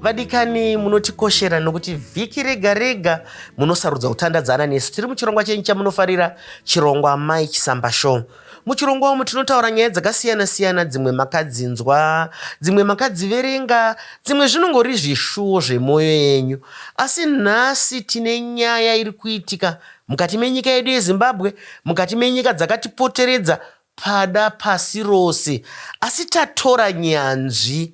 Vadikani, munotikoshera nokuti vhiki rega rega munosarudza kutandadzana nesu. Tiri muchirongwa chenyu chamunofarira, chirongwa Mai Chisamba Show. Muchirongwa umu tinotaura nyaya dzakasiyana-siyana, dzimwe makadzinzwa, dzimwe makadziverenga, dzimwe zvinongori zvishuwo zvemwoyo yenyu. Asi nhasi tine nyaya iri kuitika mukati menyika yedu yeZimbabwe, mukati menyika dzakatipoteredza, pada pasi rose. Asi tatora nyanzvi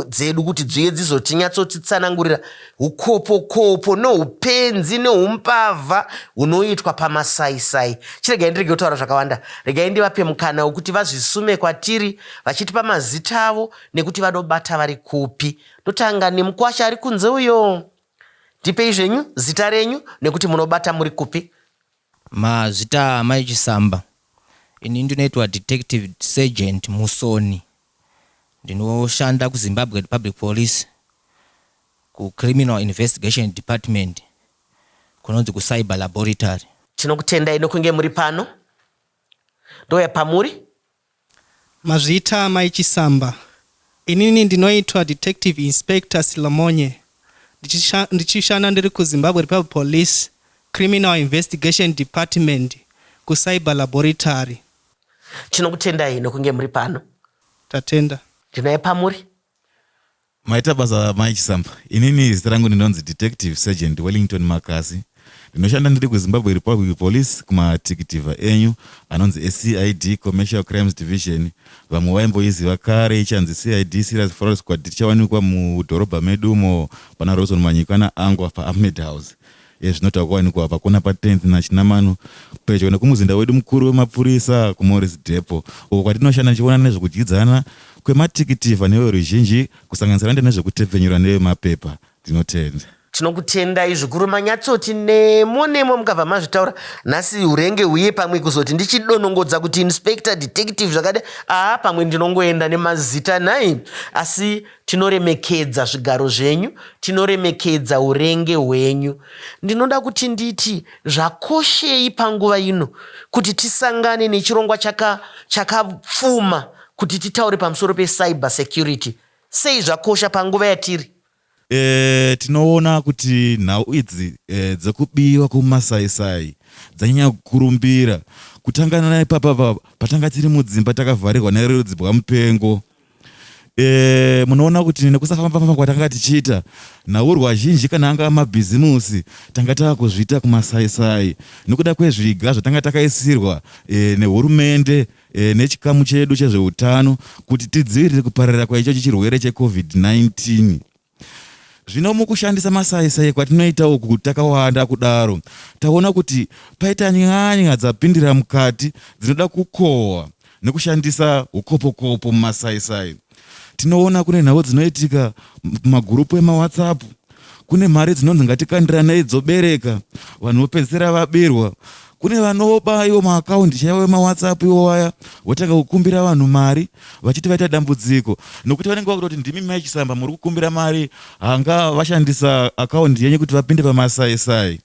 dzedu kuti dziuye dzizotinyatsotitsanangurira ukopokopo neupenzi neumbavha hunoitwa pamasaisai. Chiregai ndirege kutaura zvakawanda, regai ndivape mukana wekuti vazvisume kwatiri vachitipa mazita avo nekuti vanobata vari kupi. Ndotanga nemukwasha ari kunze uyo. Ndipei zvenyu zita renyu nekuti munobata muri kupi. Mazvita amai Chisamba. Ini ndinoitwa Detective Sergeant Musoni. Ndinoshanda kuZimbabwe Republic Police kuCriminal Investigation Department kunonzi kuCyber Laboratory. Tinokutendai nokunge muri pano. Ndouya pamuri. Mazvita amai Chisamba. Inini ndinoitwa Detective Inspector Silomonye ndichishanda ndiri kuZimbabwe Republic Police Criminal Investigation Department kuCyber Laboratory. Tinokutendai nokunge muri pano. Tatenda. Ndinaye pamuri. Maita basa mai Chisamba. Inini zita rangu ndinonzi Detective Sergeant Wellington Makasi. Ndinoshanda ndiri kuZimbabwe Republic Police kumatikitivha enyu anonzi eCID Commercial Crimes Division. Vamwe vaimboiziva kare ichanzi CID Serious Fraud Squad tichawanikwa mudhorobha medu umo pana Rawson Manyika naAngwa paAhmed House. Iye zvino takuwanikwa pakona pa10th naChinamano pedyo nekumuzinda wedu mukuru wemapurisa kuMorris Depot uko kwatinoshanda tichiona nezvekudyidzana kwematikitivha neveruzhinji kusanganisira nezvekutepfenyura nevemapepa. Tinotenda. Tinokutendai zvikuru manyatsoti nemo nemo mukabva mazvitaura nhasi urenge huye pamwe kuzoti ndichidonongodza kuti inspector detective zvakadai aa pamwe ndinongoenda nemazita nhai asi Tinoremekedza zvigaro zvenyu, tinoremekedza urenge hwenyu. Ndinoda kuti nditi zvakoshei panguva ino kuti tisangane nechirongwa chakapfuma chaka kuti titaure pamusoro pecyber security. Sei zvakosha panguva yatiri? E, tinoona kuti nhau idzi e, dzekubiwa kumasaisai dzanyanya kukurumbira kutanga naipapa patanga tiri mudzimba takavharirwa nerudzi bwamupengo E, munoona kuti nekusafamba famba kwatanga tichiita nhaurwa zhinji kana anga mabhizimusi tanga tava kuzviita kumasaisai nekuda kwezviga zvatanga takaisirwa e, nehurumende e, nechikamu chedu chezveutano kuti tidzivirire kupararira kwaichochi chirwere checovid-19. Zvino mukushandisa masaisai kwatinoita uku takawanda kudaro, taona kuti paita nyanya dzapindira mukati dzinoda kukohwa nekushandisa ukopokopo mumasaisai. Tinoona kune nhau dzinoitika mumagurupu emaWhatsApp, kune mari dzinonzi ngatikandiranei dzobereka, vanhu vopedzisira vabirwa. Kune vanoba iwo maakaundi chaiwo emaWhatsApp iwo aya votanga kukumbira vanhu mari vachiti vaita dambudziko nokuti vanenge vakutoti ndimi mai Chisamba muri kukumbira mari hanga vashandisa akaundi yenyu kuti vapinde pamasaisai.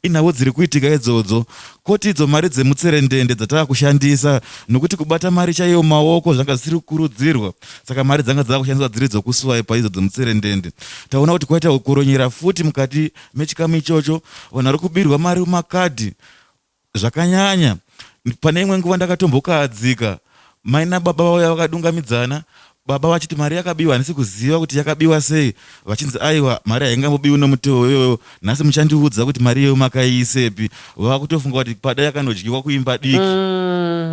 Inhau dziri kuitika idzodzo koti idzo mari dzemutserendende dzatava kushandisa nokuti kubata mari chaiyo maoko zvanga zvisiri kukurudzirwa saka mari dzanga dzava kushandiswa dziri dzokuswaipa idzo dzemutserendende. Taona kuti kwaita kukoronyera futi mukati mechikamu ichocho vanhu vari kubirwa mari mumakadhi zvakanyanya. Pane imwe nguva ndakatombokahadzika mai nababa vauya vakadungamidzana, baba vachiti mari yakabiwa handisi kuziva kuti yakabiwa sei, vachinzi aiwa mari haingambobiwi nomutoo iyoyo, nhasi muchandiudza kuti mari iyoyo makaiisepi. Vakutofunga kuti pada yakanodyiwa kuimba diki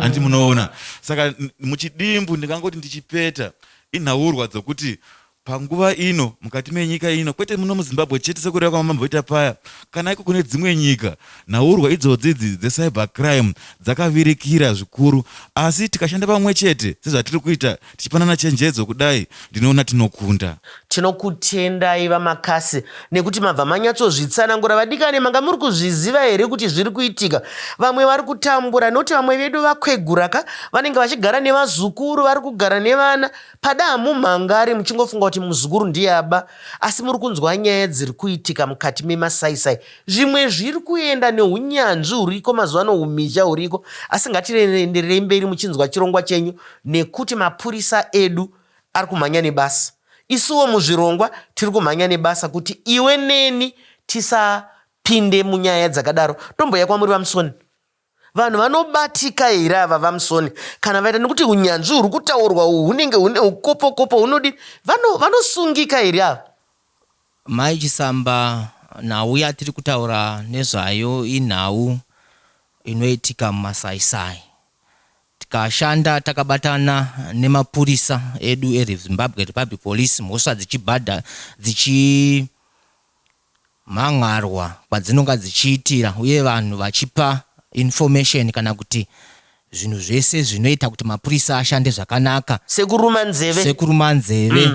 handiti munoona. Saka muchidimbu ndingangoti ndichipeta inhaurwa dzokuti Panguva ino, mukati menyika ino, kwete muno muZimbabwe chete sekureva kwamamboita paya, kana iko kune dzimwe nyika, nhaurwa idzodzi idzi dzecyber crime dzakavirikira zvikuru. Asi tikashanda pamwe chete sezvatiri kuita tichipanana chenjedzo kudai, ndinoona tinokunda. Tinokutendai VaMakasi nekuti mabva manyatsozvitsanangura. Vadikani, manga muri kuzviziva here kuti zviri kuitika? Vamwe vari kutambura nekuti vamwe vedu vakwegura ka, vanenge vachigara nevazukuru, vari kugara nevana. Pada hamumhangari muchingofunga kuti muzukuru ndiye aba asi muri kunzwa nyaya dziri kuitika mukati memasaisai. Zvimwe zviri kuenda neunyanzvi huriko mazuva ano humhizha huriko asi ngatiendererei mberi muchinzwa chirongwa chenyu nekuti mapurisa edu ari kumhanya nebasa. Isuwo muzvirongwa tiri kumhanya nebasa kuti iwe neni tisapinde munyaya dzakadaro. Tomboya kwamuri VaMusoni. Vanhu vanobatika here ava VaMusoni kana vaita nekuti unyanzvi huri kutaurwa uhu hunenge hune ukopokopo hunodi vanosungika here ava? Mai Chisamba, nhau yatiri kutaura nezvayo inhau inoitika mumasaisai. Tikashanda takabatana nemapurisa edu eZimbabwe Republic Police mhosva dzichibhadha dzichimhan'arwa kwadzinonga dzichiitira uye vanhu vachipa information kana kuti zvinhu zvese zvinoita kuti mapurisa ashande zvakanaka. Sekuruma nzeve. Sekuruma nzeve.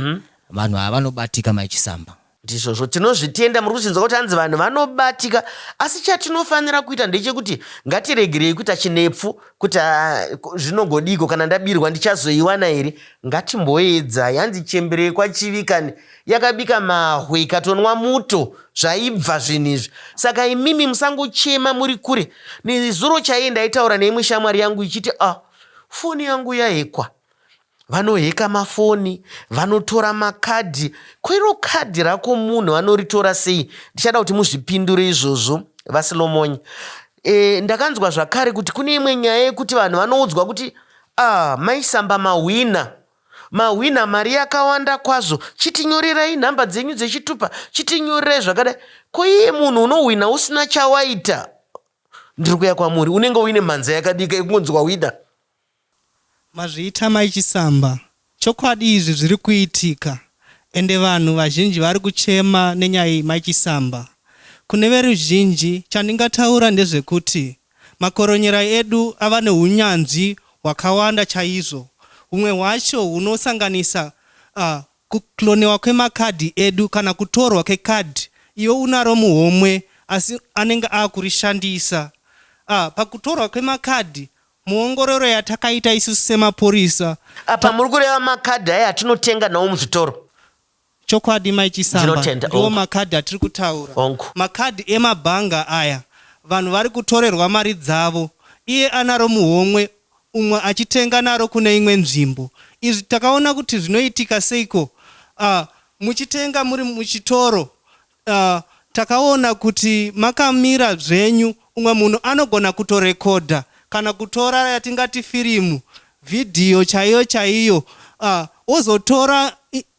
Vanhu ava vanobatika Mai Chisamba. Ndizvozvo, tinozvitenda. Muri kuzvinzwa kuti hanzi vanhu vanobatika, asi chatinofanira kuita ndechekuti ngatiregerei kuita chinepfu kuti ah, zvinogodiko kana ndabirwa ndichazoiwana here. Ngatimboedzai. Hanzi chembere yekwaChivi kani yakabika mahwe ikatonwa muto zvaibva zvinhu izvi. Saka imimi musangochema muri kure. Nezuro chaiye ndaitaura neimwe shamwari yangu ichiti ah, foni yangu yahekwa. Vanoheka mafoni, vanotora makadhi. Ko iro kadhi rako munhu vanoritora sei? Ndichada kuti muzvipindure izvozvo VaSilomonye. E, ndakanzwa zvakare kuti kune imwe nyaya yekuti vanhu vanoudzwa kuti ah, maisamba mahwina mahwina mari yakawanda kwazvo, chitinyorerai nhamba dzenyu dzechitupa, chitinyorerai zvakadai. Ko iye munhu unohwina usina chawaita, ndiri kuya kwamuri, unenge uine mhanza yakadika yekungonzi wahwina? Mazviita mai Chisamba. Chokwadi izvi zviri kuitika ende vanhu vazhinji vari kuchema nenyaya iyi mai Chisamba. Kune veruzhinji chandingataura ndezvekuti makoronyera edu ava nehunyanzvi hwakawanda chaizvo. Humwe hwacho hunosanganisa kuclonewa kwemakadhi edu kana kutorwa kwekadhi iwe unaro muhomwe asi anenge akurishandisa. Pakutorwa kwemakadhi Muongororo yatakaita isusu semapurisa. Apa muri kureva makadhi aya atinotenga nawo muzvitoro? Chokwadi Mai Chisamba, ndiwo makadhi atiri kutaura. Makadhi emabhanga aya vanhu vari kutorerwa mari dzavo iye anaro muhomwe umwe achitenga naro kune imwe nzvimbo. Izvi takaona kuti zvinoitika seiko muchitenga muri muchitoro Uh, takaona kuti makamira zvenyu umwe munhu anogona kutorekodha kana kutora yatingati firimu vhidhiyo chaiyo chaiyo uh, ozotora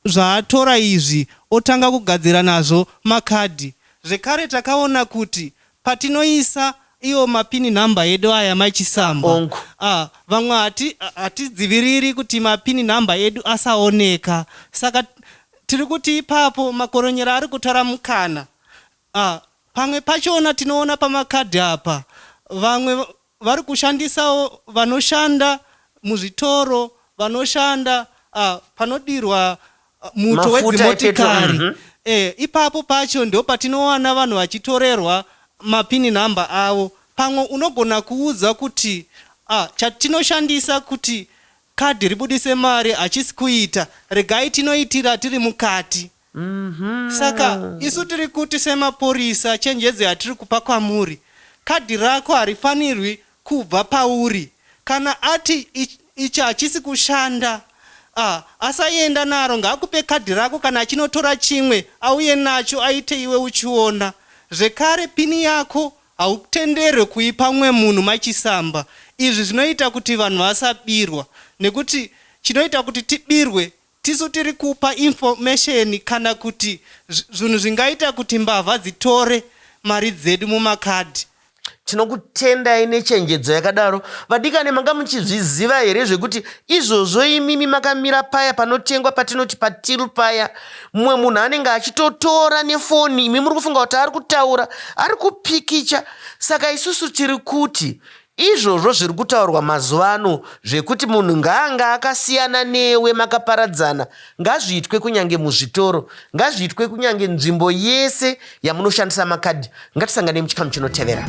zvaatora izvi otanga kugadzira nazvo makadhi zvekare takaona kuti patinoisa iwo mapini nhamba edu aya maichisamba uh, vamwe hatidziviriri hati kuti mapini nhamba edu asaoneka saka Tiri kuti ipapo makoronyera ari kutora mukana. Ah, pamwe pachona tinoona pamakadhi apa vamwe vari kushandisawo vanoshanda muzvitoro, vanoshanda ah, panodirwa ah, muto wedzimotikari. Mm -hmm. Eh, ipapo pacho ndo patinowana vanhu vachitorerwa mapini nhamba avo. Pamwe unogona kuudza kuti ah, chatinoshandisa kuti Card ribudise mari hachisi kuita regai tinoitira tiri mukati saka isu tiri kuti semaporisa chenjedzo yatiri kupa kwamuri card rako harifanirwi kubva pauri kana ati ichi hachisi kushanda ah, asaenda naro ngaakupe card rako kana achinotora chimwe auye nacho aite iwe uchiona zvekare pini yako Hautenderwe kuipa umwe munhu machisamba. Izvi zvinoita kuti vanhu vasabirwa nekuti chinoita kuti tibirwe tisu tiri kupa information kana kuti zvinhu zvingaita kuti mbavha dzitore mari dzedu mumakadhi. Tinokutendai nechenjedzo yakadaro. Vadikani manga muchizviziva here zvekuti izvozvo imimi makamira paya panotengwa patinoti patill paya mumwe munhu anenge achitotora nefoni imi muri kufunga kuti ari kutaura ari kupikicha saka isusu tiri kuti izvozvo zviri kutaurwa mazuva ano zvekuti munhu ngaanga akasiyana newe makaparadzana ngazviitwe kunyange muzvitoro ngazviitwe kunyange nzvimbo yese yamunoshandisa makadhi ngatisanganei muchikamu chinotevera.